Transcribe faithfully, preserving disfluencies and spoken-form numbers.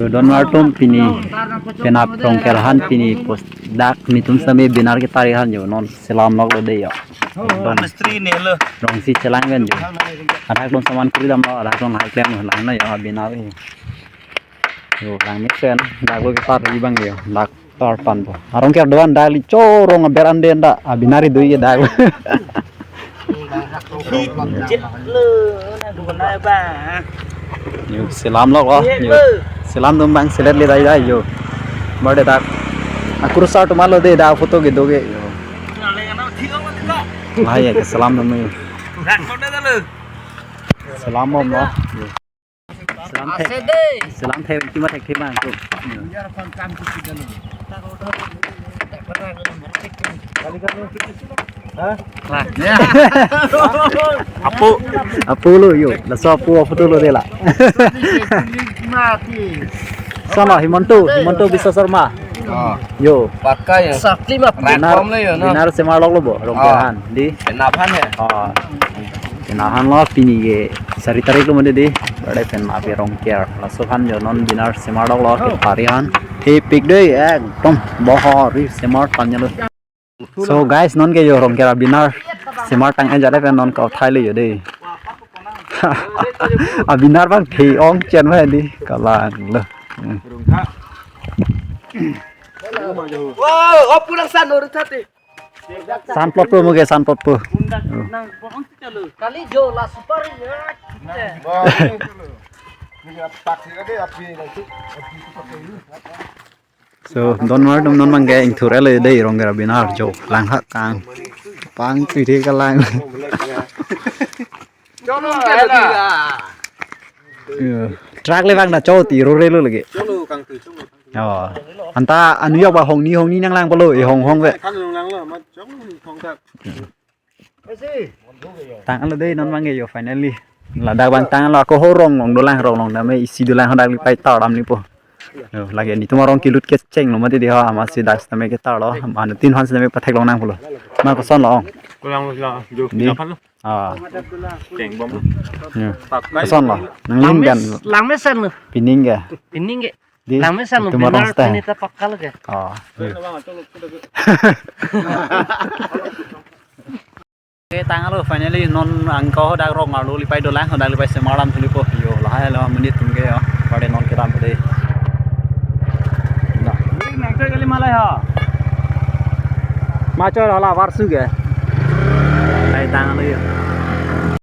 Yo, don mar atum, pini penap Rongker aphan pini post dak netum sitame banner ketar-i aphan yo non selam lok lo dei yo. Ekdom mistri ne lo. Rongsi chelang pen yo. Adak atum saman kuri damlo, adak atum hai klem lang na yo, banner yo. Yo, lang mesen dak lo ketar-i abang yo. Dak tar pan po. Arong ke doan dak li chorong aber an den dak. Abi nari dui ke dak. Chit lo, na guna ba. Yo, selam lok lo. Yo. Selam atum abang selet le dai dai yo. Mar de dak. Akur sar atum lo dei dak photo kedo ke. Yo. Hai ya, ke selam atum yo. Selam atum lo. Yo. Selam thek. Ase dei. Selam thek, cuma thek thek bang tu. Yo. Apo. Apo lo yo. Laso apo photo lo dei la. Mati. Sana Himanta, Himanta Biswa Sarma. Oh. Yo. Pakka yo. Sakli mati. Banner, platform lo yo, no? Banner semar lok lo bo, Rongker aphan. Di. Penap aphan ya? Oh. Penap aphan lo pini ke sari tarik lo mane di. Bade penap ke Rongker. Laso aphan yo non banner semar lok lo ketar-i aphan. Thepik dei ekdom bahari semar tanya lo. So guys, non ke yo Rongker a-banner semar tang-e jale pen non kauthai le yo dei. A-banner abang the-ong chen ma di kalang lo. Hmm. Wow, oh, pulang san, urut hati. San plot po mo ke, san plot po. Kali jo la super ya. So, don mar atum non abang ke ingthur-et lo dei Rongker a-banner jo lang hak kang. Pang tui the kalang. Yo, truck le bang na cho ti ro re lo lagi. Cholo kang tu, cholo kang tu. Oh. Anta anu yok ba hongni hongni nang lang polo, e hong hong ve. Kan nang lang lo, ma chong hong ta. Tang lo dei non abang ke yo finally. Ladak abang tang lo ako ho Ronglong dolang, Ronglong dam isi dolang hadak lipai tar dam ni po. Yo, lagi netum arong kelut kecheng lo mati di ha, amatsi dak sitame ketar lo, mane tin han sitame pathek long nang pulo. Ma koson lo ong. Kulang lo, jo, di. Delapan lo. Ah. Keng bom. Yo. Pakai. Koson lo. Nang lin kan. Langmes, langmesen lo. Pining ke. Pining ke. Di. Langmesen lo, netum arong benar sita. Ini tak pakal ke. Oh. Yo. Oke, tang lo finally non angko hadak Rong arlo lipai dolang, hadak lipai semar dam thuli po. Yo, lahai lo menit tum ke yo. Bade non kedam bade. Nah. Ini nang kali malai ha. Macho hala warsu ke. Lahai tang lo yo.